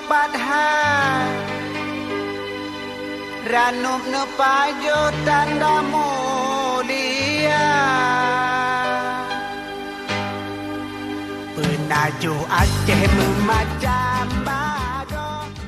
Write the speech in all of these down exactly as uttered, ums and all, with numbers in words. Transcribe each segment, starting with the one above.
Padahai ranub neupajoh tanda mulia, peunajoh Aceh meumacam bagoe.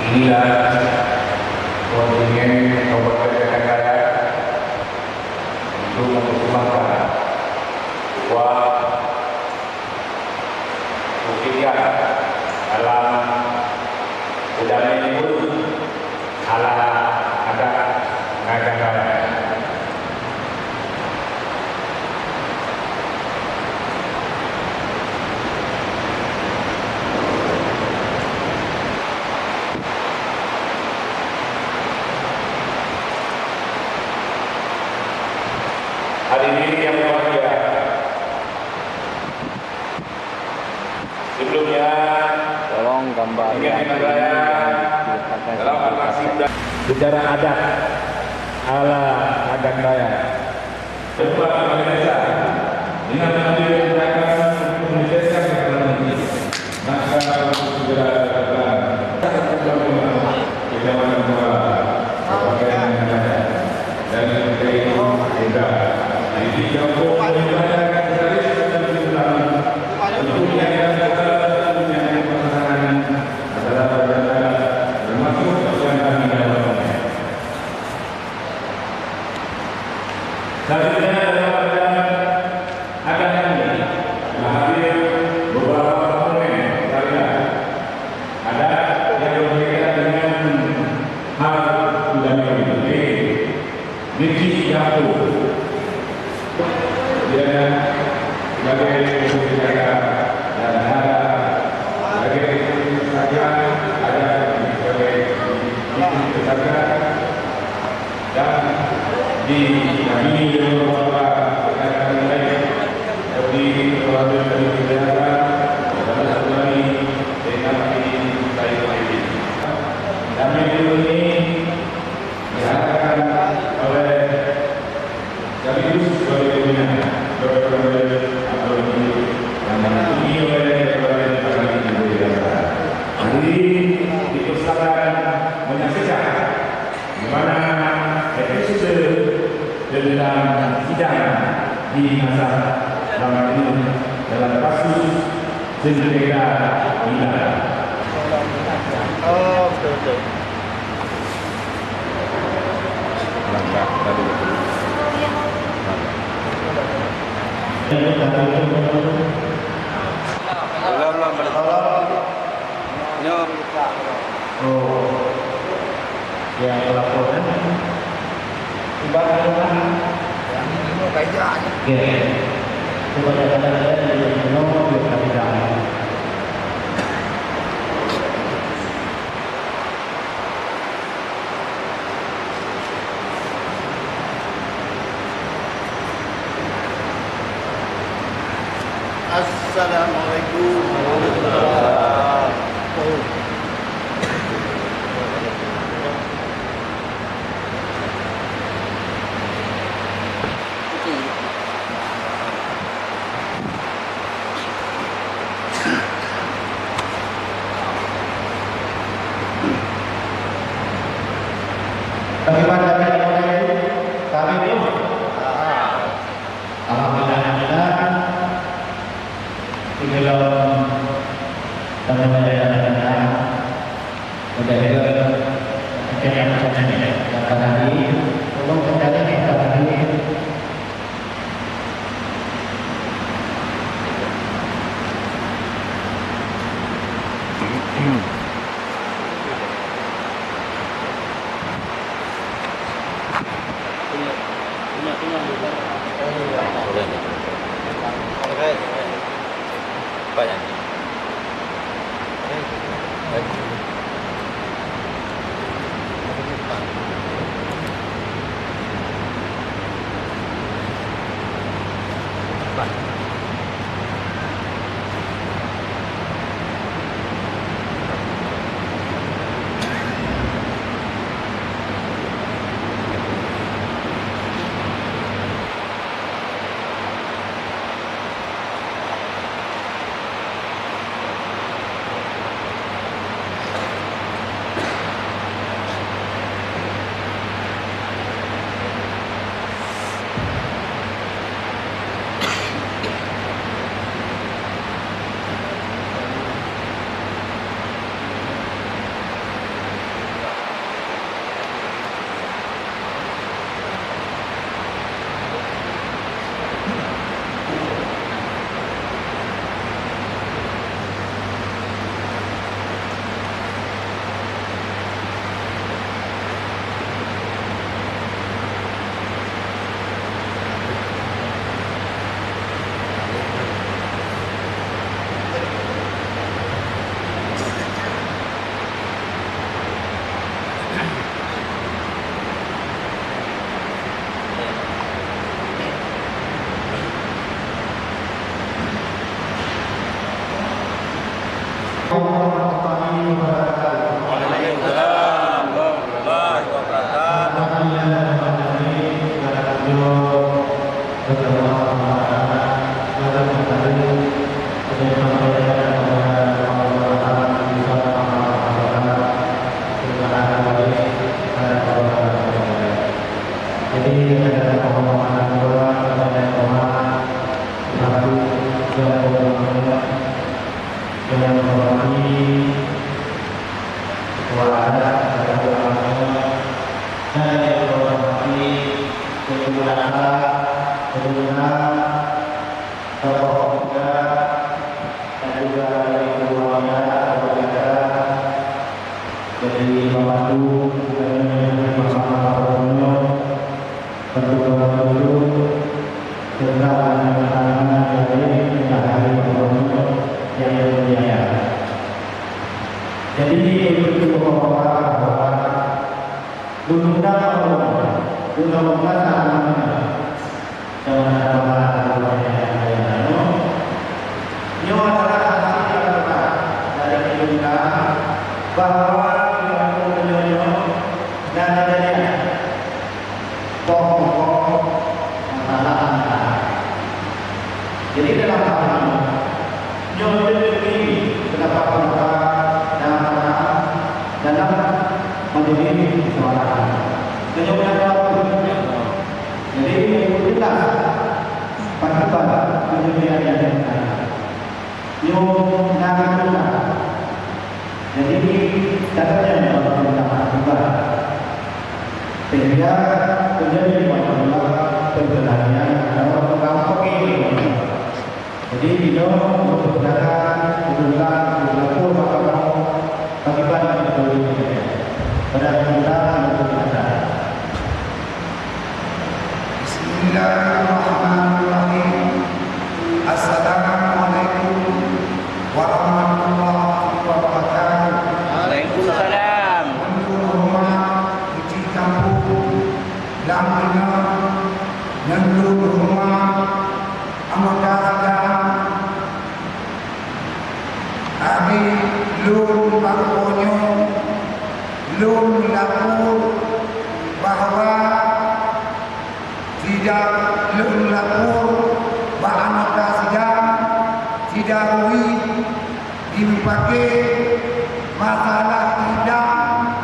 Inilah kontingen Kabupaten Dayeuh Raya untuk mempersembahkan buah Bukit Tian dalam budaya ala adat Nagan Raya. Hadirin yang berbahagia, sebelumnya, tolong gambar yang ini yang dalam secara adat ala Nagan Raya. Tempat Balai Desa dengan mengambil tindakan untuk menyelesaikan perkara ini, maka segera dilakukan. Selanjutnya, dalam keadaan acara ini telah hadir beberapa komponen tarian adat yang berkaitan dengan hal budaya, niki dapur. Dia sebagai penjaga dan ada sebagai penjaga, ada sebagai penjaga. Dan di kami beberapa rekan-rekan lain, seperti Kepala Bidang Pendidikan dan Saudari Zainal Abidin Said Abidin. Kami dulu ini diharapkan oleh sekaligus sebagai pimpinan Doktor Abdul Hamid yang didampingi oleh Kepala Bidang Pendidikan. Hadirin dipersilakan menyaksikan di mana episode tentang sidang di masa lama ini dalam kasus sengketa wilayah. Oh, betul, betul. Langkah tadi betul. Belum, belum, belum. Nyoe. Oh. Yang pelapor, kan? Ibarat rumah. Yang ini mau kayak aja. Oke. Coba lihat, lihat, lihat, lihat, lihat, lihat, lihat. Assalamualaikum warahmatullahi wabarakatuh. Bagaimana kami mulai? Kami tu? Alhamdulillah, alhamdulillah. Di dalam dan mulai dan mulai. Udah juga. Macam-macam ni. Yang pada hari, tolong mencari yang pada hari. Waalaikumsalam warahmatullahi wabarakatuh. Jadi, ada kehormatan dua kepada Tuhan, selaku Tuhan yang menghormati ketua adat, ketua agama, dan yang menghormati ketua adat, ketua tokoh pemuda, dan juga dari keluarga, keluarga, dari Bapak Ibu, dan dari Bapak Gubernur, Bapak Gubernur, serta anak-anak yang lain, yang hadir di forum yang mulia. Jadi, untuk Bapak-bapak bahwa undang-undang, undang-undang Nyoe adalah hasil dari keuntungan bahwa di kampung meunyoe na kejadian poh-poh masalah. Jadi, dalam hal ini, nyoe jadi pendapat-pendapat dan arahan dalam majelis musyawarah. Meunyoe na Jadi, jelas pakriban peunyedia nyang na. Nyoe na guna. Jadi, caranya dalam pemerintah juga. Sehingga terjadi masalah perkelahian atau konflik. Jadi, beliau untuk datang, untuk datang, untuk lapor mahkamah bagaimana kita boleh. Pada kita untuk datang. Bismillahirrahmanirrahim. Assalamualaikum warahmatullahi wabarakatuh. Waalaikumsalam. Nyoe rumah di kampung lam keunoe, nyoe rumah anggota sidang. Abi lôn bak uroe nyoe, lôn lapor bahwa sidang, lôn lapor bak anggota sidang, sidang rui, jimeupake masalah sidang,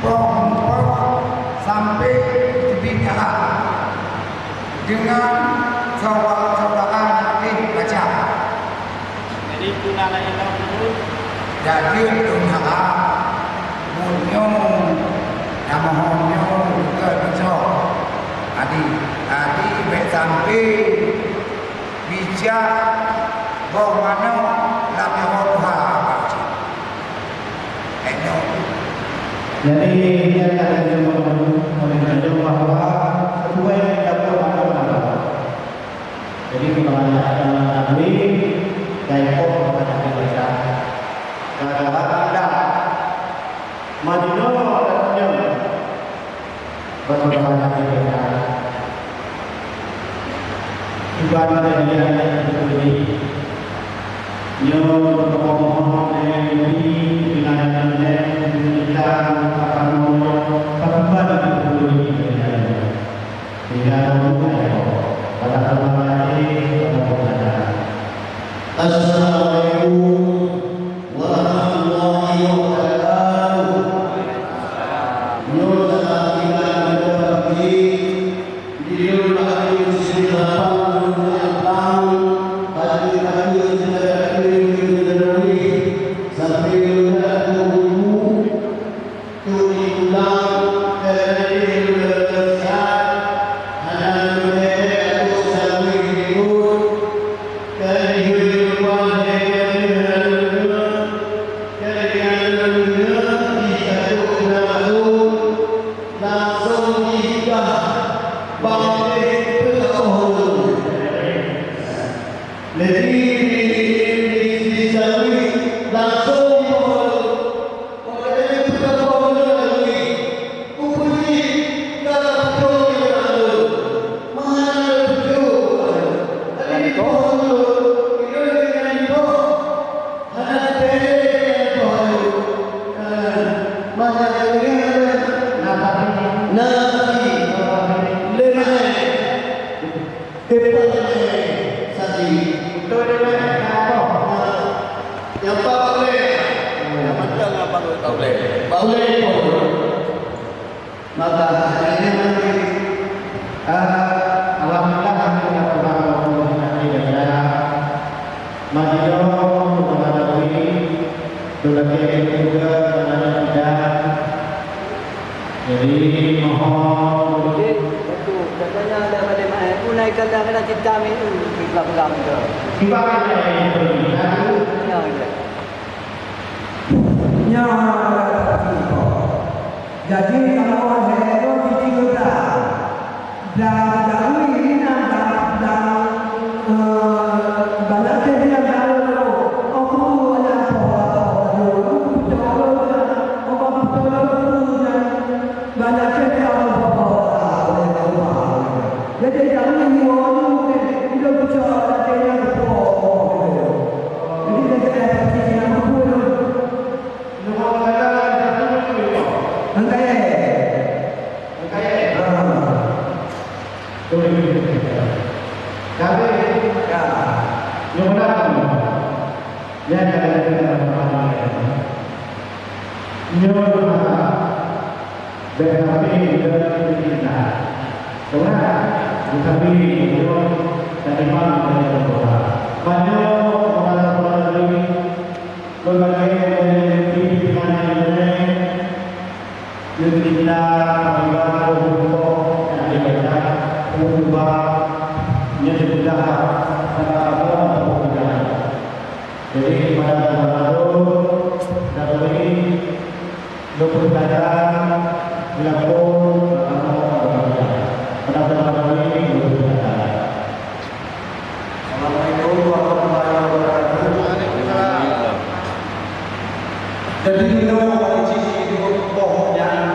poh-poh Dengan saudara-saudara nyang éh raja. Jadi, peue na lagèe nyoe, Gurèe? Jadi, lôn harap, meunyoe namoe nyoe juga bisoe. Adi, adi bèk sampai bijak boh manok lam nyoe tuha bak cit. Jadi, nyan ka lagèe nyoe, bahwa sesuai dapur adat. Jadi, kebanyakan kami, dan kok kebanyakan kita, gara-gara kita, Madinah adat nyan, betul-betul kita. Ibarat dari yang kita beri. Nyoe, mohon, mohon, eh, beri, dengan, eh, kita, akan mohon, tapi pada kita beri, eh, Sehingga kamu percaya pada Allah Taala. Assalamualaikum warahmatullahi wabarakatuh. Nyoe salah kita mencoba bagi di rumah ini sendiri lapang, lapang, bagi kami sendiri kami sendiri sampai kita tunggu. Turi pulang dari Indonesia, hana meudeh ateueh saluéh ribot, dari Indonesia, dari Indonesia, di satu nama langsung diikah bangkit ke Allah. Jadi, di, di, di, di saluéh langsung dipoh. Tepat, eh, Sadi. Betul, eh, na boh. Nyang pat ulèe. Nyang mantong nyang pat ulèe. Pat ulèe pun. Maka, akhirnya nanti, eh, alhamdulillah, alhamdulillah, Tuhan, alhamdulillah, ya. Mari dong, Tuhan, Tuhan, Tuhan, Tuhan, Tuhan, Jadi, mohon. Jadi, betul. Katanya ada pada mai. Mulai kata kena cinta mi, hmm, di belakang tu. Tiba kata yang beri satu. Ya, ya. Nyawa kata cinta. Jadi, kalau orang heran tu, di tiga belas. Dan dakwah ini dan, dan, eh, banyak kejadian dalam tu. Oh, guru banyak apa, apa, apa, apa, apa, apa, apa, apa, banyak kejadian apa, apa, apa, apa, apa. Jadi, dakwah ini orang tu mungkin hidup besar, ada yang berpuasa. Jadi, dia jadi apa sih yang berpuasa? Engkai. Engkai. Ha. Tapi, ya. Nyoe meunan. Ya, ya, ya, ya, ya. Nyoe meunan. Bèk sampai kita. Soalnya, kita beri nyoe dan imam dari Allah. Banyak orang-orang Lôn lagèe lôn pimpinan nyang leumèh, lôn cinta apabila lôn tutoe nyang dibaca khutbah nyang dipeugah salah saboh atau peugah. Jadi, kepada saudara lôn, dan lôn, lôn peugah lakoe atau peugah. Pada saudara lôn, lôn peugah. Assalamualaikum warahmatullahi wabarakatuh. Waalaikumsalam. Jadi, meunyoe bak cit boh nyan,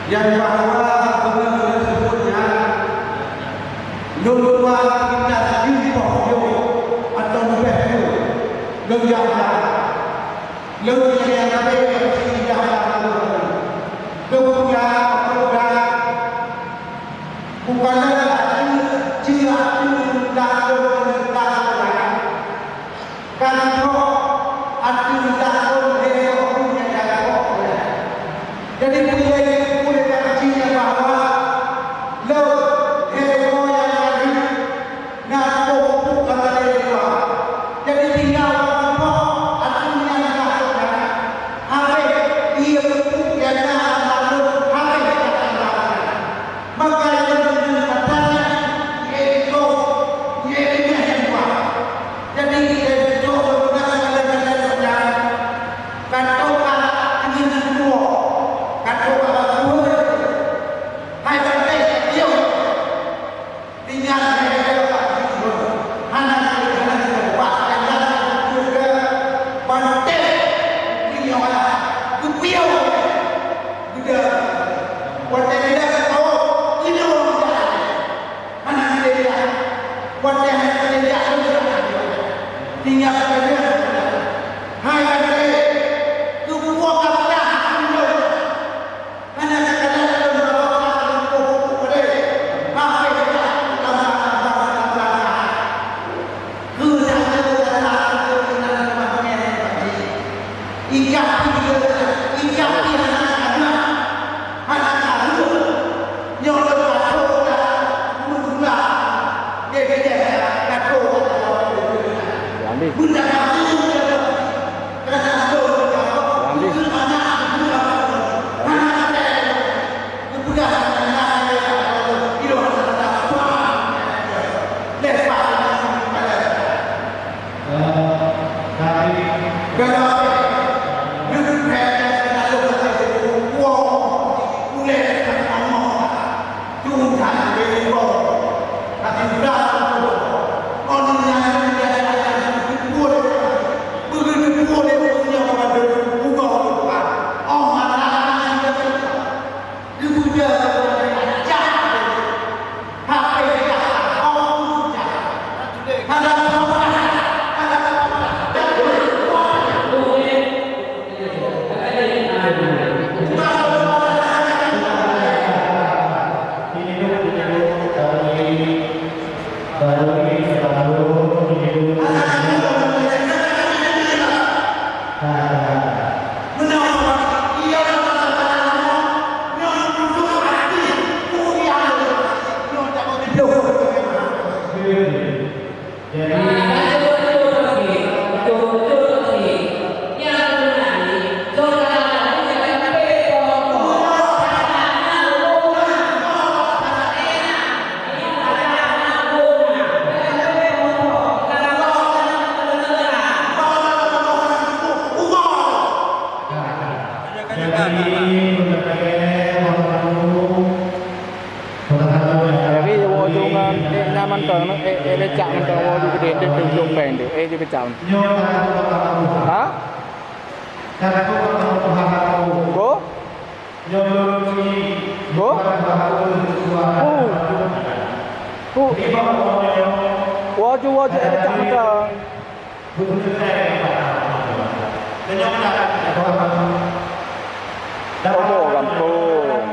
nyang bahwa beuna lôn sebut nyan, lôn tuan tingkat jeuet boh yoh atau leubeh tu, lôn jak blang. Lôn nyang leubeh cit ijak blang lôn. Lôn peugah, lôn peugah. Bukan lagèe ateueh, ateueh lam lôn, lam lôn. Kan trok ateueh lam lôn, lé lôn nyang jaga. Jadi, peue lé, peue lé keuji nyang bahwa lôn Geupiôh geuda. Watèe geuda geutawök, geunyoe geuda. Hana geuda. Watèe hana geuda, geuda. Tinggai geuda. Hai geuda. Geupuwoe gata. Hana takalon lôn baroesa lôn poh peureulèe. Haféz lam bang-bang lam bang. Keu tanyoe gata keu inan teumanyong pati. Ikah pih, ikah pih hana takalon. Hana takalon. Nyoe lôn pasoe gata meugula. Deh, deh, pasoe gata. Beuna kamoe. Jadi, woe ju ngon, eh, nyan mantong, eh, eh, becak mantong, woe ju keudeh, deh, deh, ujong péng deh, eh, ju becak. Ha? Go? Go? Go? Go? Woe ju, woe ju, eh, becak mantong. Omo gampông.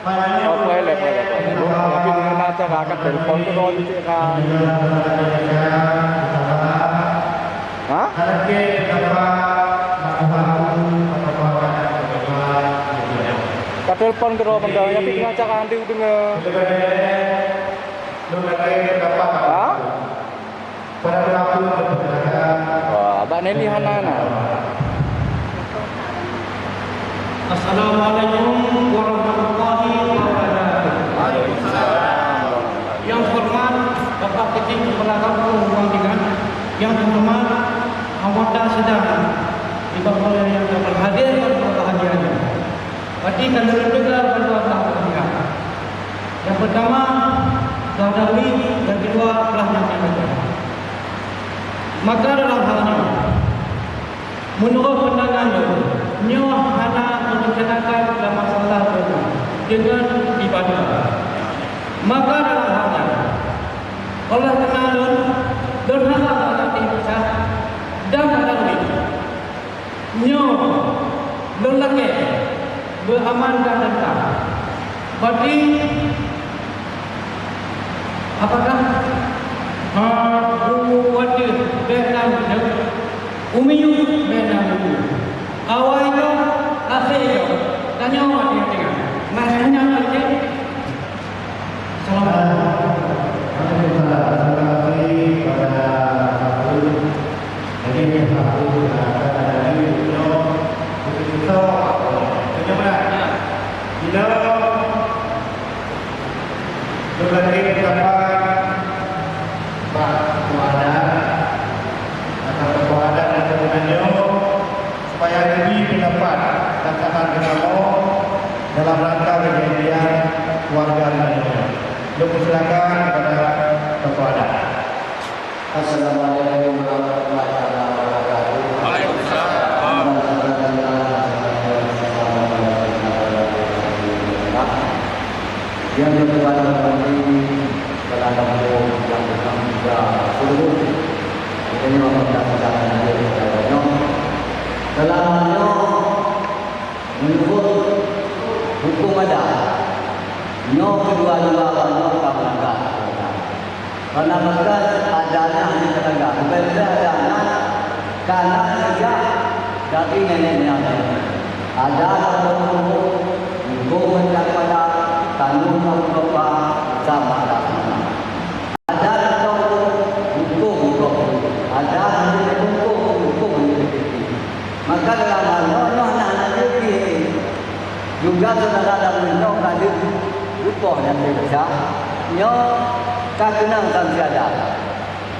Oh, boleh, boleh, boleh. Tapi dengan acara kan telepon tu kalau cek kan. Ha? Ka telepon keudroe benda, tapi dengan acara andi deungoe. Ha? Wah, bak Nelly hana na. Assalamualaikum warahmatullahi wabarakatuh. Yang hormat Bapak Ketum Kepala Kampung Ruang Tiga, yang terhormat anggota sidang di Bapak yang telah hadir dan berbahagia. Bagi kalian juga berdua belah pihak. Yang pertama, Tuan Dawi, yang kedua, belah yang ketiga. Maka dalam hal ini, menurut pandangan lôn, nyoe hana merencanakan dalam masalah donya dengan ibadah. Maka dalam hal nyan, oleh karena lôn, lôn harap Allah Taala dan Tuan Dawi. Nyoe lôn lakèe beuamankan teuntang. Bati apakah? Ha, bu watèe bèk na budeuk, u miyueb bèk na budeuk. Awai nyoe, akhé nyoe, tanyoe watèe teuka. Nah, nyan lagèe. Assalamualaikum. Waalaikumsalam. Terima kasih kepada Pak Guru. Jadi, Pak Guru, silakan ada lagi, Guru. Guru, Guru, Guru, Guru, Guru, berbagi pendapat Pak Ketua Adat atau Ketua Adat dan Ketua Nyoe. Supaya geubri pendapat dan saran geutanyoe dalam rangka kejadian keluarga geutanyoe. Lôn persilakan kepada Tokoh Adat. Assalamualaikum warahmatullahi wabarakatuh. Waalaikumsalam. Nyang keudua, teupeu telah lampu nyang beukam tiga puluh. Jadi, memang kita sedang hadir pada nyoe. Dalam nyoe, meunurot huköm adat, nyoe keudua-dua nyoe ka meulanggar. Karena meukat adat nyan hana teupeulanggar. Leubeh-leubeh adat nyan ka na sejak dari nenek moyang. Adat atau hukum, hukum mencak pada tanggung tanggung bapa sama adat. Adat atau hukum, hukum, hukum. Adat atau hukum, hukum. Maka dalam hal nyoe, nyoe hana, hana jeuet pih. Juga saudara dalam nyoe ka deuh rupoh nyang teubaca, nyoe ka keunong sanksi adat.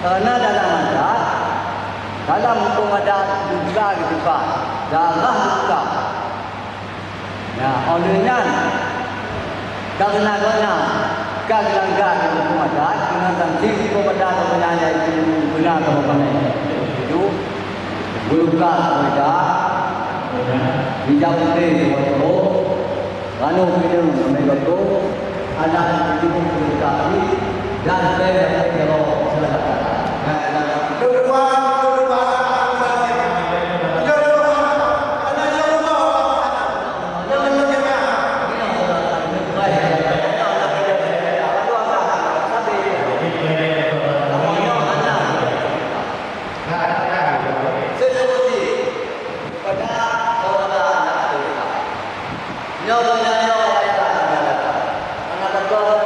Karena dalam adat, dalam hukum adat juga geutuka, darah geutuka. Nah, oleh nyan, karena gobnyan ka geulanggar hukum adat, keunan sanksi hukum adat gobnyan yaitu beuna kamoe pané. Itu, beuluka keuluwarga, hijab putéh dua ekor, ranub pineung limong ekor, adat tujoh puluh kaki, dan bèe dua ekor. Nyoe, nyoe, nyoe, hana teuka.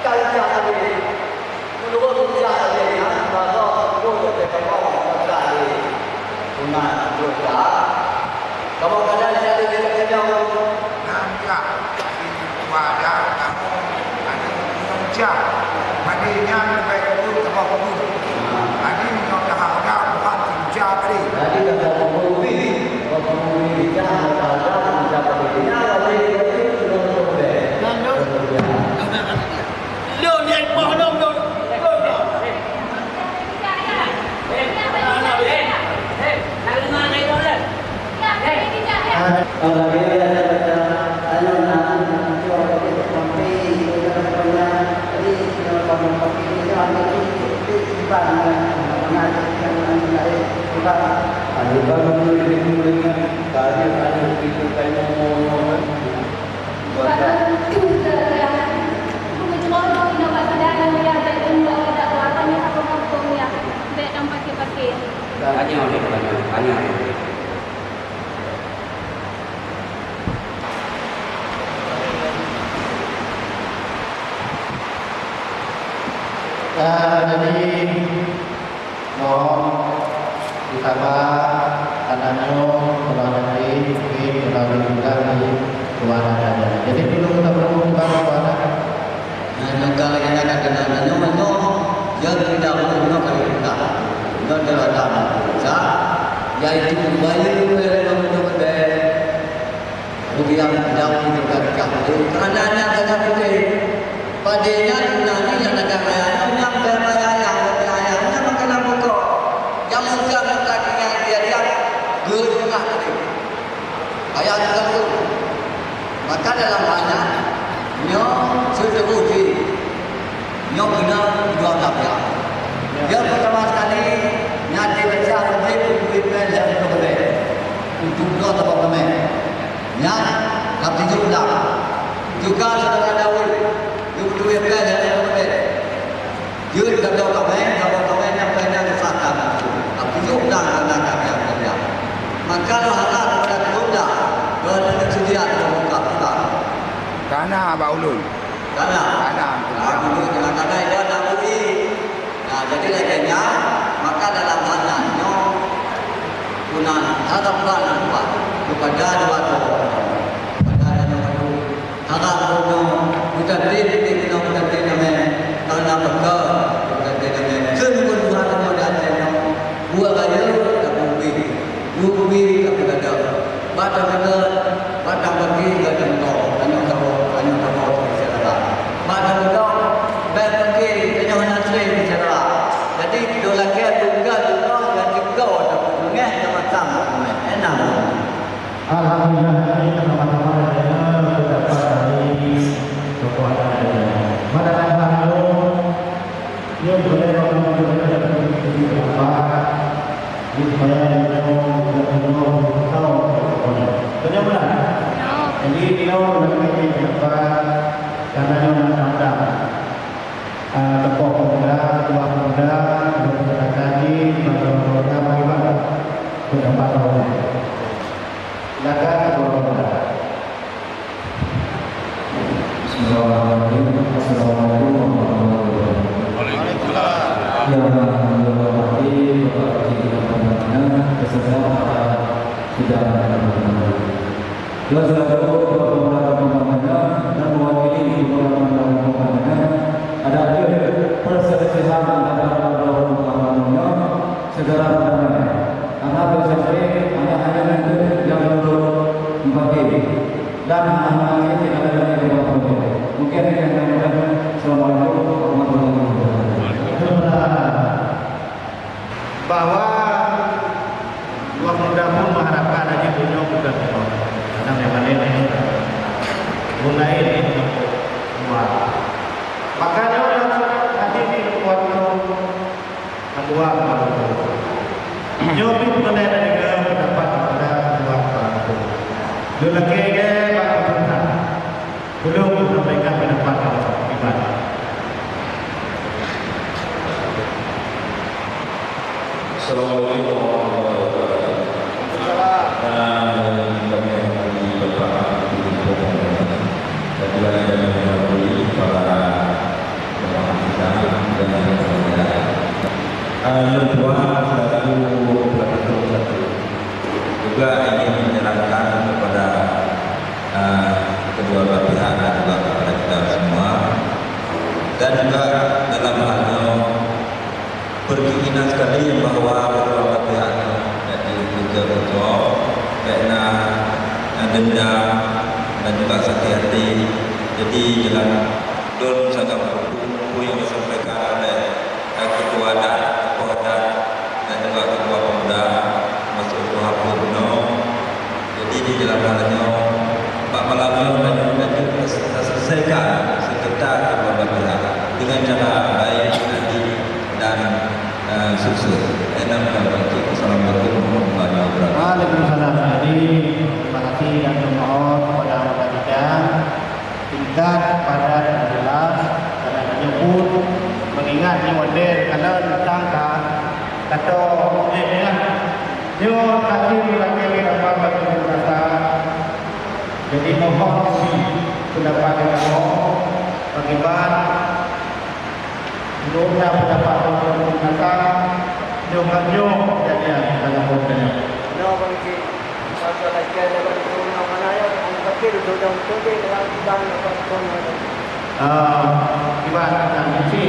Ka ijak tadi. Meunurot ijak tadi, ha, maka tubuh teuka kamoe, maka di rumah tubuh ijak. Kamoe kadang jadi kita kenyang. Nah, ijak. Jadi, wadah kamoe, ada ijak. Pada nyan, leubeh dulu, kamoe kubur. Jadi, nyoe dah ada, bukan ijak tadi. Jadi, dah kamoe kubur, kamoe kubur, ijak, dah ada, ijak tadi. Nyan, jadi, jadi, Lôn nyang ipoh lôn, lôn, lôn, lôn. Tanyong, tanyong, tanyong. Ah, jadi, Mohon ditaba, karena nyoe telah nanti mungkin melalui juga di luar adanya. Jadi, perlu kita perlu juga kepada. Nah, nyoe ka lagèe nyan ka keunan, nyoe, nyoe, ya, tidak perlu nyoe kali kita. Nyoe telah ada. Sa, yaitu bayi dua ribu dua puluh. Kemudian, daun juga dikah. Karena nyan hana putéh. Padé nyan guna jih nyang dagang raya nyan, nyang bèe raya, bèe raya nyan makanan pokok. Nyang muka-muka tinggai dia-dia, geuh tengah tadi. Ayah tengah tu. Maka dalam hal nyan, nyoe seuteubeuh jih. Nyoe keunan dua belah pihak. Ya. Yang pertama sekali, nyan di Malaysia, lebih duit main dan lebih. Untuk dua tabung pemain. Nyan, ka tujoh blang. Juga saudara Daud, geubri pèng lhèe ploh ribèe. Jeuet gata pamè, gata pamè nyang pèng nyan geusahkan. Ka tujoh blang hana ka-, ka-, ka-, ka-. Maka lôn harap kepada Anda, lôn neuk seudia lôn buka kitab. Kana bak ulôn. Kana. Kana. Kana, ulôn jangan kana, iban nak bui. Nah, jadi lagèe nyan, maka dalam hal nyan nyoe, guna harapan Allah kepada dua tokoh. Kepada dua tokoh. Harap geutanyoe meutateupeue, geutanyoe meutateupeue namé, karena beuka meutateupeue namé. Kheun pun Tuhan Allah di ateueh nyoe, buet rayeuk dan ubit. Ubit ka meugadang. Batang keudroe, batang baki, batang keudroe. Tanyoe saboh, tanyoe saboh, syedara. Batang keudroe, bèe baki, tanyoe hana sreng, syedara. Jadi, lôn lakèe tungga-tungga nyang jigoe, tapi beungèh, nyang matang, beungèh. Enak. Alhamdulillah, ini sama-sama saya berdapat dari tokoh Jadi, nyoe lagèe nyoe, Pak, karena nyoe na undang-undang. Ah, tokoh pemuda, ketua pemuda, ketua pemuda kaji, ketua pemuda, bagaimana? Pendapat orang. Silakan, ketua pemuda. Bismillahirrahmanirrahim. Assalamualaikum warahmatullahi wabarakatuh. Waalaikumsalam. Yang kami hormati Bapak Kepala Dinas, beserta para sidang. Dua selaku ketua pemuda kampung Bangunan dan mewakili ketua pemuda kampung Bangunan, ada perselisihan antara kedua kampung Bangunan segera berdamai. Karena terjadi hanya-hanya nanti yang belum membagi dan hanya nanti tidak ada lagi di bawah. Mungkin yang kami ucapkan, Assalamualaikum warahmatullahi wabarakatuh. Bahwa dua pemuda pun mengharapkan lagi punya bukan. Karena memang ini mulai ini dua. Makanya orang hati ini kuat. Kedua, nyoe pih peureulèe tadeungoe peundapat daripada dua orang tu. Lôn lakèe lé bak pemerintah. Tolong sampaikan peundapat iman. Assalamualaikum warahmatullahi wabarakatuh. Dan kami hormati Bapak Ibu Gubernur dan juga yang kami hormati para jemaah kita dan yang berbahagia. Ah, lôn tuan selaku Ketua Satu juga ingin menyerahkan kepada, ah, kedua belah pihak dan juga kepada kita semua dan juga dalam hal nyoe berkeinginan sekali bahwa kedua belah pihak nyoe jadi betul-betul karena dendam dan juga sakit hati. Jadi dalam lôn sangat berhubung apa yang disampaikan oleh, eh, ketua adat, tokoh adat dan juga ketua pemuda, termasuk ketua hapus nyoe. Jadi di dalam hal nyoe, bak malam nyoe dan nyoe kita selesaikan sengketa kedua belah pihak dengan cara baik, adil dan, eh, sukses. Enam dan tujuh. Assalamualaikum warahmatullahi wabarakatuh. Waalaikumsalam. Jadi, terima kasih dan mohon kepada Bapak Bidang tingkat padat dan jelas, karena hanya pun mengingat ni model kalau tentang ka kata eh, nyoe akhir lagi dapat bagi rasa. Jadi, mohon pendapat kamu bagaimana Menurut pendapat ulama, nyoe nyoe kejadian dalam buku nyoe. Nyoe bagi si pasal lagi ada bagi ulama mana ya, orang kafir sudah betul dia dalam bidang apa pun. Ah, ibarat kata mesti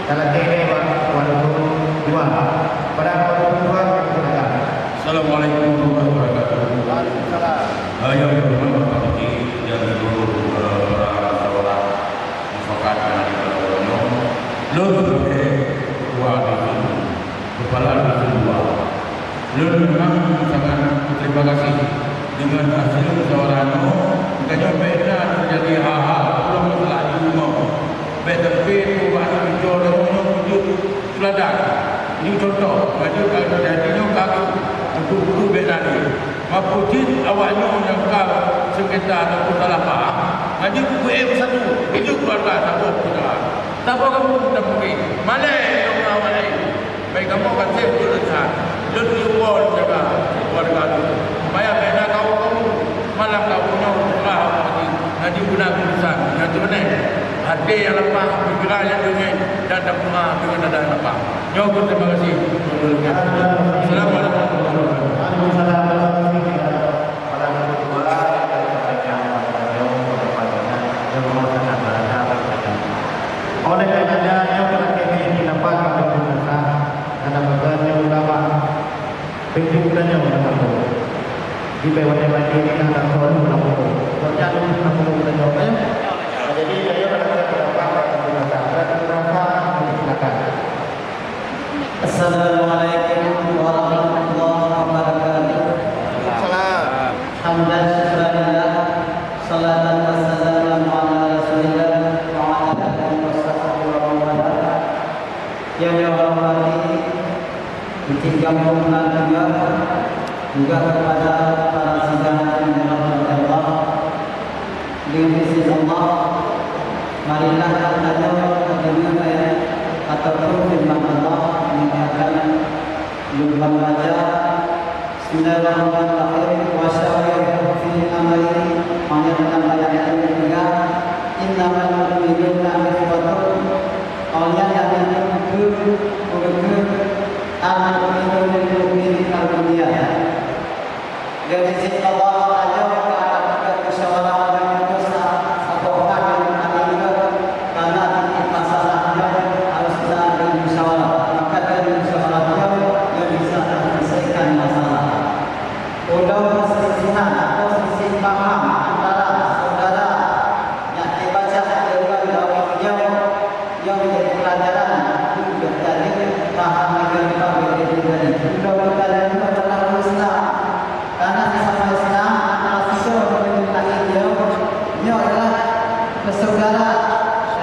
dalam diri walaupun dua. Pada walaupun dua kita kata. Assalamualaikum warahmatullahi wabarakatuh. Waalaikumsalam. Ah, ya, ya, Bapak Bupati dan seluruh, eh, para saudara. Mufakat dan lôn sebagai ketua dusun, kepala dusun dua. Lôn memang sangat berterima kasih dengan hasil musyawarah nyoe. Makanya bèk na terjadi hal-hal ulang masalah di rumah. Bèk teupeu tu bak aneuk cucu lôn nyoe wujud teladan. Ini contoh, makanya kalau jadi nyoe kagum untuk guru bèk na dia. Meupeue cit awak nyoe nyang ka sengketa ataupun salah paham, ngaji buku eh beusatu, tujoh keuluwarga saboh peunjara. Saboh kamoe meutameugi, malèe nyang awak laén. Bagi kamoe ka sép jeuet leusahan, lôn iwoe lôn jaga keuluwarga lôn. Supaya bèk na kawoe kamoe, malam kawoe nyoe peugah awak ngaji, ngaji beuna tulisan nyang teumeuneh. Até nyang lapah, pikiran nyang beungèh, dan tapeugah deungon dada nyang lapah. Nyoe keuh, terima kasih. Assalamualaikum warahmatullahi wabarakatuh. Waalaikumsalam warahmatullahi wabarakatuh. Oleh karenanya, nyoe keuh kami dapat kami pesan, karena bagi ulama, pintu bukan nyoe dalam kampung. Di bawah mati ini ada kolom dalam kampung. Kerja dalam kampung bukan nyoe, eh? Jadi, saya nak kata apa, apa, apa, apa, apa, apa, silakan. Assalamualaikum warahmatullahi wabarakatuh. Salam. Hamdan syukran lillah, salatan wa salaman ala Rasulillah, wa ala alihi wa sahbihi wa man walah. Yang saya hormati, Encik Gampong Nan juga, juga kepada para sidang yang dirahmati Allah. Atau sisi paham antara saudara nyang teubaca deungon lawét nyoe, nyoe menjadi pelajaran untuk kita paham lagi tentang diri tadi. Mudah-mudahan itu adalah Islam. Karena sesama Islam, antara siswa dengan lagi nyoe, nyoe adalah bersaudara.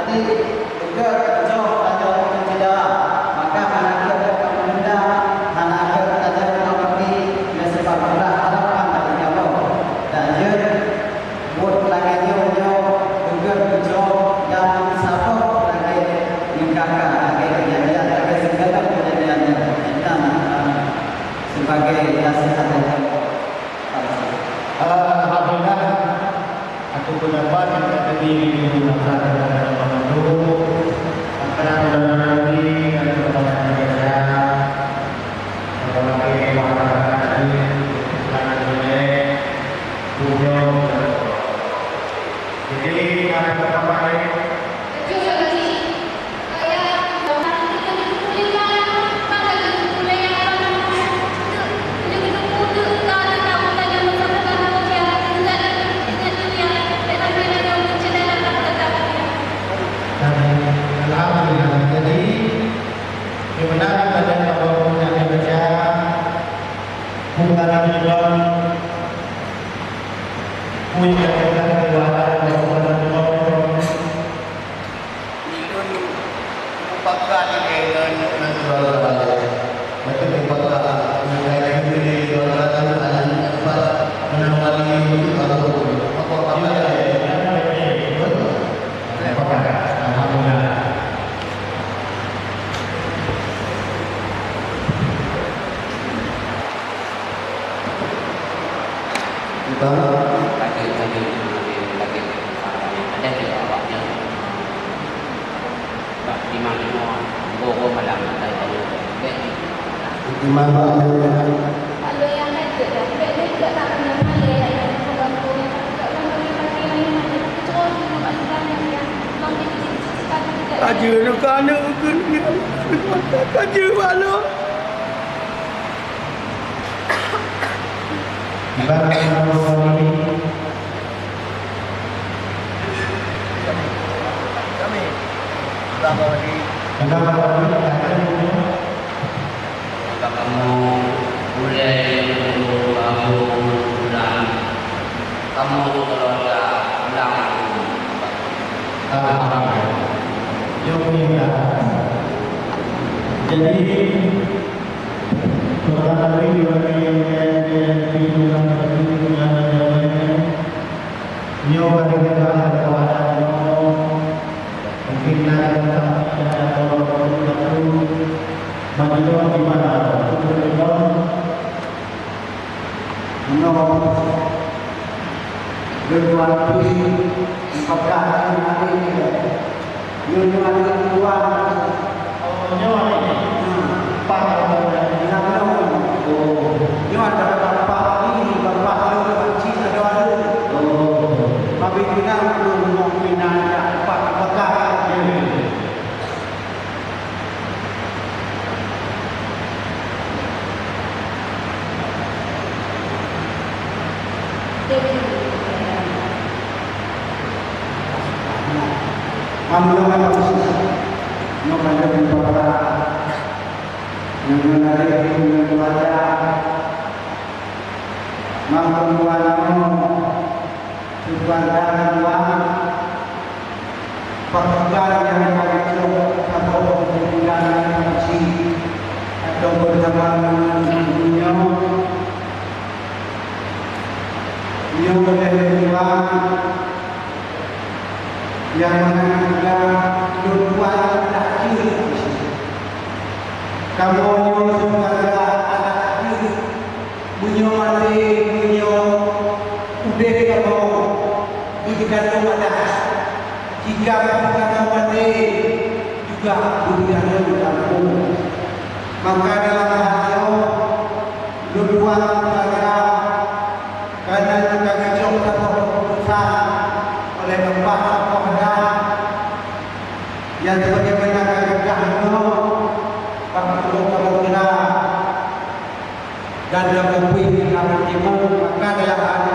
Jadi, Beugét, beujroh tanyoe keu syedara, maka hana gét kamoe meudendam, hana gét tanyoe meunafeuki, dan sebab itulah harapan dari kamoe. Dan jeuet buet lagée nyoe nyoe beugét beujroh dan saboh lagée nyang ka-ka lagée kejadian, lagée sigohlom kejadian nyoe. Intan, eh, sebagai nasihat dari kamoe. Alhamdulillah. Aku pendapat yang tadi di masyarakat dan bantu, maka mudah-mudahan ini akan bermanfaat juga. Sebagai masyarakat ini, Islam Indonesia, beliau. Jadi, apa-apa, Alhamdulillah. Jadi, sebenarnya pada tahun yang baca, bukan lagi doang, punya kekuatan kekuatan. Ulôn mupakat ilée ngon, ngon keuluwarga lé. Beutôi mupakat, ngon lagée ilée keuluwarga lé, aneuk empat, meunan wali, baru mupakat ilée. Mupakat, alhamdulillah. Tentang? Lagée, lagée, lagée, lagée, ada di awaknya. Bak timang lima, gogo malam, ada di timang bak lima. Ajeue lôn ka aneuk keu, ajeue bak lôn. Ibarat kamoe ini. Kami. Kami. Kami. Maka kamoe ulée kamoe ulang. Kamoe keuluwarga ulang. Alhamdulillah. Jadi, Nyoe, nyoe, nyoe. Oh, nyoe ni. Hmm. Pak, oh, nyoe, nyoe. Oh. Nyoe adalah bapak ni, bapak lu, Pak Cik, ada, ada. Oh. Tapi kita belum mau pindah, ya, Pak, apakah? Ya. Mam nyoe ka khusus. Nyoe ka lheueh meubaca. Nyoe nyoe na lheueh nyoe meubaca. Mam peubuat nyoe. Keubanggaan Tuhan, pakriban nyang ka geucok saboh keubanggaan nyang suci atau beusama ngon donya. Nyoe lé Tuhan nyang mana teuga lôn buat dak jeuet. Kamoe nyoe sibagoe aneuk jeuet. Meunyoe maté, meunyoe udeb kamoe, beuteugantung adat. Jika kamoe maté, juga beuteugantung kamoe. Maka dalam hal nyoe, lôn tuan keluarga, karena ka geucok saboh keuputusan oleh Bapak Kapolda, nyang sebagaimana ka geupeugah nyoe, Pak Gubernur Kapolda, dan dalam kuih kami timu, maka dalam hal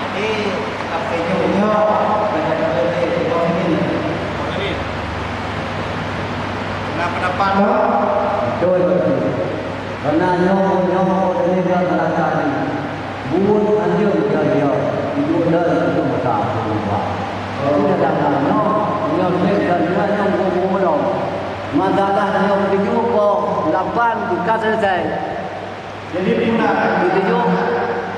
Jadi, apa nyoe, nyoe, pada pada dia, dia ini. Nah, pendapat lo? Betul, betul. Karena nyoe, nyoe, ini dia neraka ni. Buet anjeung dia, dia. Hidup dia itu masa berubah. Jadi, dalam nyoe, nyoe, dia, dia, dia, nyoe, nyoe, nyoe, nyoe. Masalah nyoe tujuh ko lapan bukan selesai. Jadi, pula. Tujuh,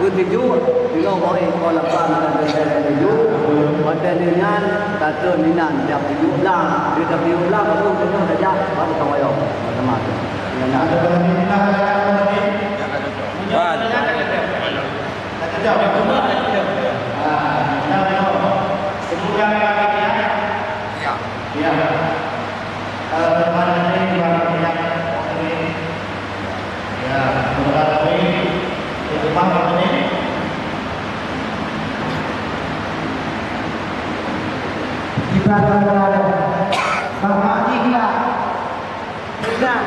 tujuh, tiga ko lapan bukan selesai tujuh. Pada dengan kata ninan jam tujuh belas. Dia jam tujuh belas, baru tujuh saja, baru tawayong. Macam-macam. Ada berani, ada berani. Wan. Ya. Ya. Eh, mana ni, mana ni? Ya, semoga lebih. Itu paham apa ni? Kita berada. Bapak Ikhlas. Ikhlas.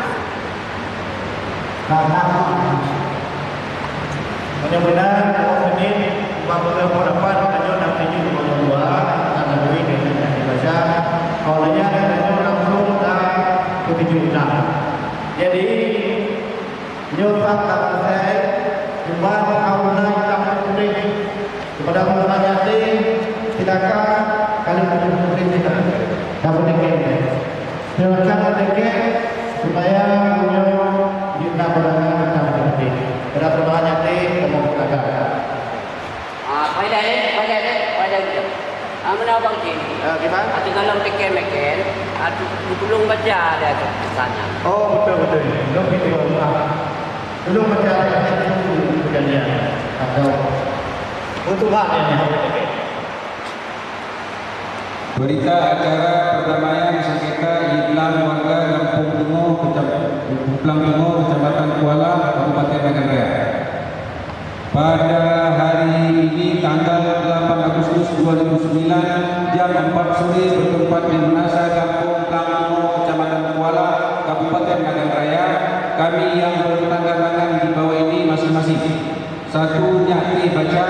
Meunyoe meunan, Prof Hamid, bak peue dapat tanyoe dan tuju meunyoe dua, dan lebih dengan yang dibaca, kalau lainnya tanyoe langsung dan ketujuh ucap. Jadi, nyoe tak selesai, cuma haulai tak boleh. Kepada orang yatim, silakan kalian boleh kita. Tak boleh. Silakan sedikit supaya punya kita berangkat macam seperti. Pada perkembangan yatim, kamu silakan. Ah, pai dah, eh? Pai dah, eh? Pai dah gitu. Ah, mana abang cik? Eh, gimana? Atau kalau meken-meken, atau belum baca ada tu pesanan. Oh, betul, betul. Belum itu, maaf. Belum baca ada tu kejadian. Atau untuk hak yang Berita acara perdamaian sengketa Iblang warga Gampong Teungoh, Kecam-, Iblang Teungoh, Kecamatan Kuala, Kabupaten Nagan Raya. Pada hari ini, tanggal delapan Agustus dua ribu sembilan, jam empat sore, bertempat di Meunasah Gampong Iblang Teungoh, Kecamatan Kuala, Kabupaten Nagan Raya, kami yang bertangga tangan di bawah ini masing-masing. Satu, nyak T baca,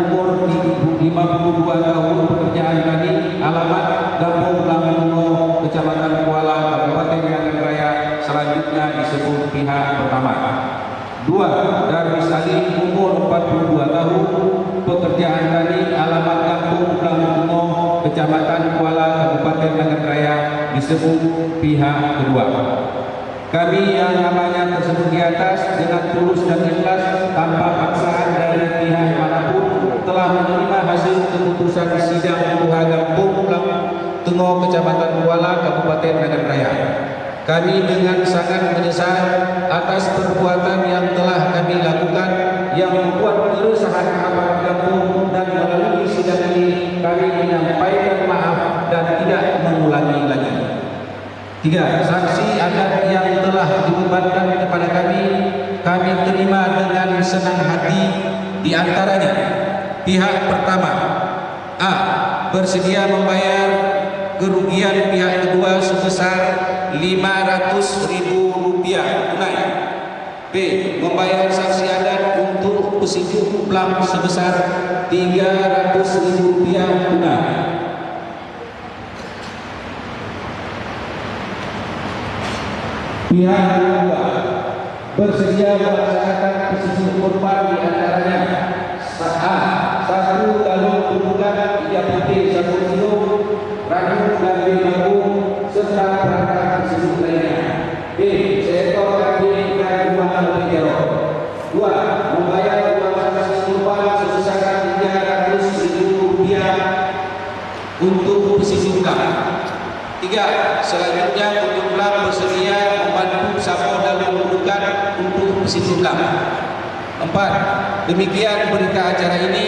umur lima puluh dua tahun, pekerjaan tani, alamat Gampong Blang Bungo, Kecamatan Kuala, Kabupaten Nagan Raya, selanjutnya disebut pihak pertama. Dua, Darwis Ali, umur empat puluh dua tahun, pekerjaan tani, alamat Gampong Blang Bungo, Kecamatan Kuala, Kabupaten Nagan Raya, disebut pihak kedua. Kami yang namanya tersebut di atas dengan tulus dan ikhlas tanpa paksaan dari pihak manapun telah menerima hasil keputusan sidang Tuha Gampong Blang Teungoh Kecamatan Kuala Kabupaten Nagan Raya. Kami dengan sangat menyesal atas perbuatan yang telah kami lakukan yang membuat keresahan aparat gampong dan melalui sidang ini kami menyampaikan maaf dan tidak mengulangi lagi. Tiga, sanksi adat yang telah dibebankan kepada kami, kami terima dengan senang hati, di antaranya, pihak pertama, A, bersedia membayar kerugian pihak kedua sebesar lima ratus ribu rupiah tunai. B, membayar sanksi adat untuk pesijuk blang sebesar tiga ratus ribu rupiah tunai. Pihak kedua bersedia melaksanakan persisih kurban di antaranya sa-, a, satu galon gundukan tiga putih sabu siluem, ranub dan bih lampu, serta perangkat persisih lainnya. B, seekor kambing dan dua kambing jaroe. Dua, membayar uang saksi kurban sebesar tiga ratus ribu rupiah untuk persisih tulang. Tiga, selanjutnya Bukit Tulang bersedia membantu saboh galon gundukan untuk persisih tulang. Empat, demikian berita acara ini.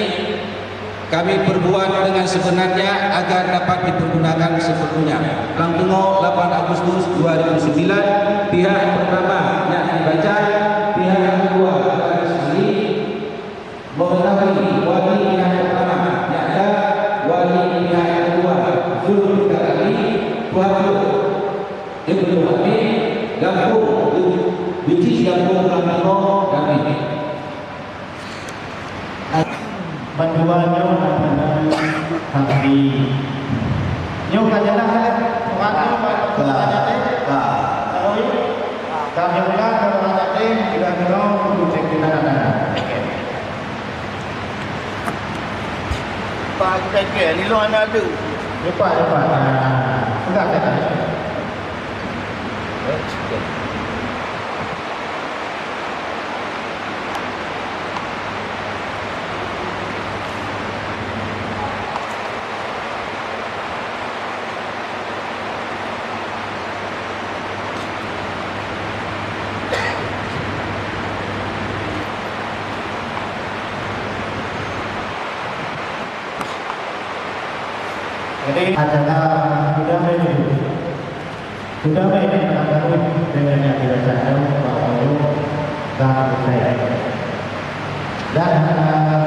Kami perbuat dengan sebenarnya agar dapat dipergunakan sepenuhnya. Lam teungoh lapan Agustus dua ribu sembilan, pihak pertama Nyak Bacai, pihak kedua Baris Ali, mengetahui wali pihak pertama Nyak Da, wali pihak kedua Zulfikar Ali, Tuha Peuet, Ibnu Hamid, gampông, biji gampông lam teungoh Gambit. Bandua nyoe hana saksi. Nyoe ka jeulaih, eh? Ka. Ka. Ka. Ka nyoe ulang, ka ulang tadi, sudah nyoe, untuk cek kita ada. Pak, cek ke, ni lo anak tu. Lupa, lupa. Ah, pegang, pegang. Jadi, acara sudah begitu. Sudah baik, akan tahu dengan yang kita cakap, Pak Guru, dan saya. Dan, eh,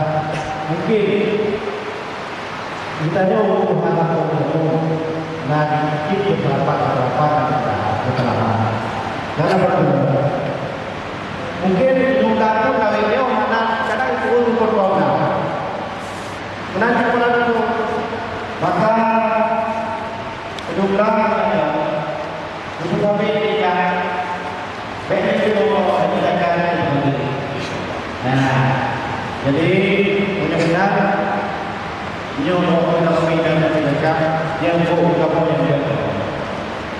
mungkin kita jauh mengharap untuk nanti kita rapat-rapat kita berpengalaman. Karena betul. Mungkin jumlah tu kali dia mana kadang itu pun berpengalaman. Menanti penantu, maka kedua belah, untuk kami tidak baik itu, ini akan. Nah, jadi, mudah-mudahan nyoe mau kita kami dan tidak yang buat kamu yang dia.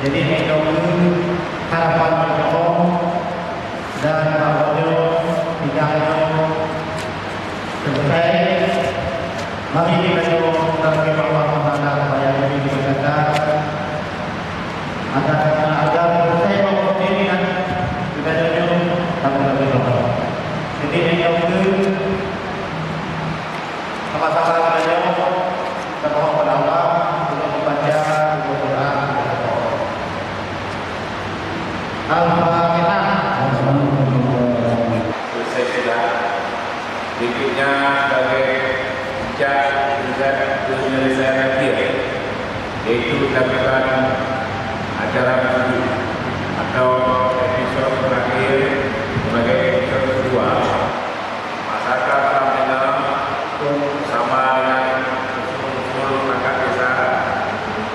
Jadi, ini harapan kita dan bahwa nyoe tidak selesai. Mari kita jawab sebagai Allah Taala supaya lebih diberkati. Agar, agar selesai waktu ini dan kita jawab sama-sama. Jadi, yang jawab sama-sama kita jawab. Kita mohon kepada Allah untuk membaca doa. Al-Fatihah. Selesai sudah. Berikutnya sebagai puncak penyelesaian akhir, yaitu dilakukan acara tujuh atau episode terakhir sebagai episode kedua. Masyarakat telah mendengar bersama dengan unsur-unsur perangkat desa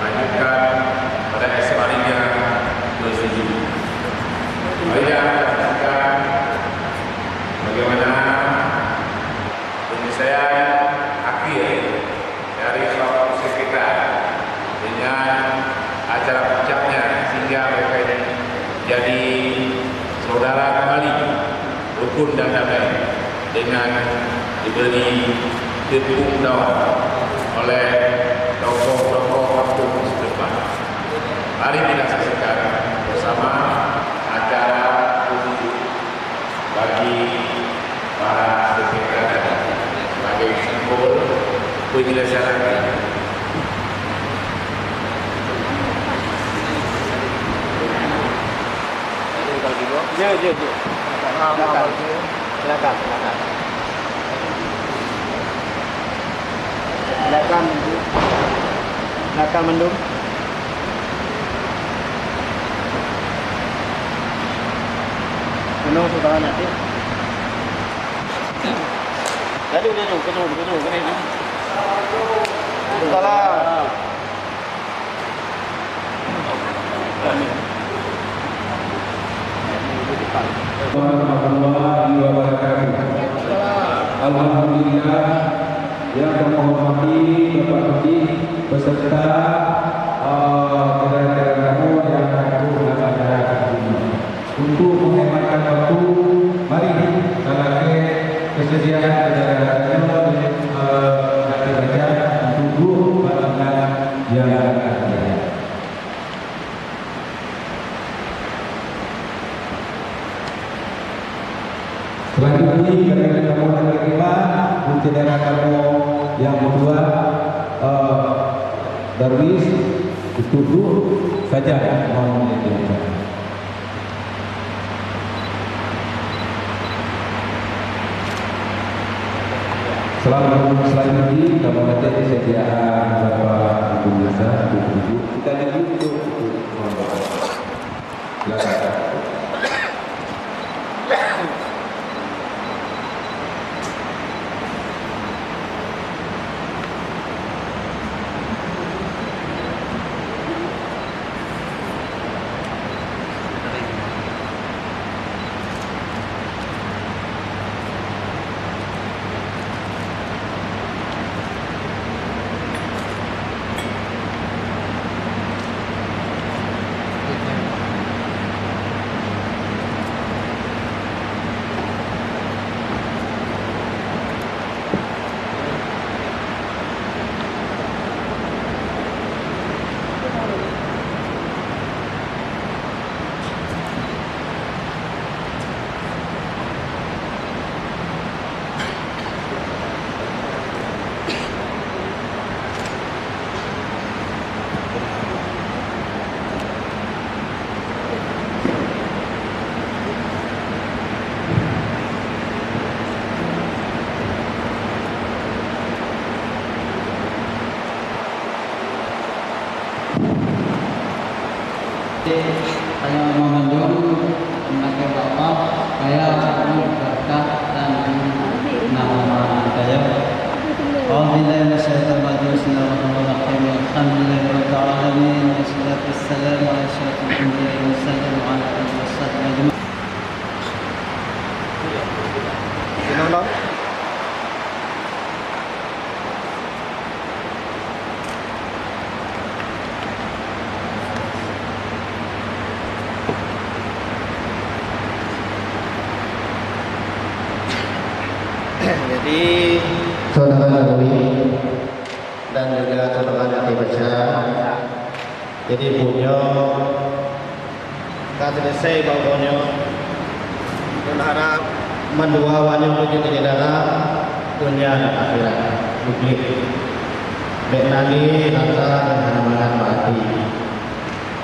lanjutkan pada esok harinya bersetuju. Marilah kita saksikan bagaimana penyelesaian akhir dari seorang musim kita dengan acara puncaknya sehingga mereka ini jadi saudara kembali, rukun dan damai dengan diberi tepuk tangan oleh tokoh-tokoh kampung setempat. Mari kita saksikan bersama acara bagi para sekretar sebagai simbol penyelesaian. Ya, ya, ya. Silakan. Silakan, silakan. Silakan, silakan mandum. Penuh sudah banyak, ya. Jadu, jadu, kena, kena, kena. Salam. Kami kamoe akan terima untuk saudara kamoe nyang meutuah, eh, Darwis, untuk duek saja mohon dipersilakan. Selanjutnya, kamoe akan disediakan Bapak Ibu Nasa untuk duduk. Kita duduk untuk, untuk mohon doa. Silakan. Tanyoe mandum, meunan keu Allah, kaya, berkah dan nama kaya. أعوذ بالله من الشيطان الرجيم. بسم الله الرحمن الرحيم. الحمد لله رب العالمين، والصلاة والسلام على أشرف الأنبياء والمرسلين وعلى آله وصحبه أجمعين. Jadi, Saudara Nabawi dan juga saudara Nabi Bashar, jadi buet nyoe ka seuleusoe bak uroe nyoe. Lôn harab mandua awak nyoe beujeuet keu syedara, donya dan akhirat. Meugleh. Bèk na lé rasa nyang hana mangat bak até.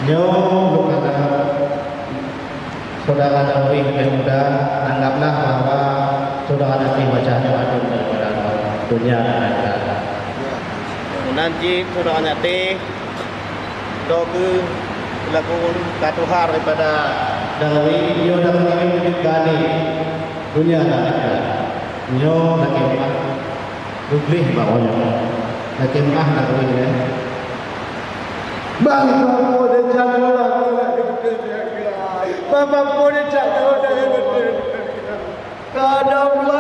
Nyoe lôn harab syedara Nabawi nyang muda, anggaplah bahwa syedara Nabi Bashar nyoe aduen daripada donya dan akhirat. Meunan cit syedara Nabawi Droe kheueh lakoe ka tuha daripada Nabawi, nyoe dak keuneuk keu até donya dan akhirat. Nyoe lakèe meu'ah, meugleh bak uroe nyoe. Lakèe meu'ah Nabawi, eh. Bang, Bapak Pô deuh jak nyoe, Bapak Pô deuh jak nyoe, Kadang dua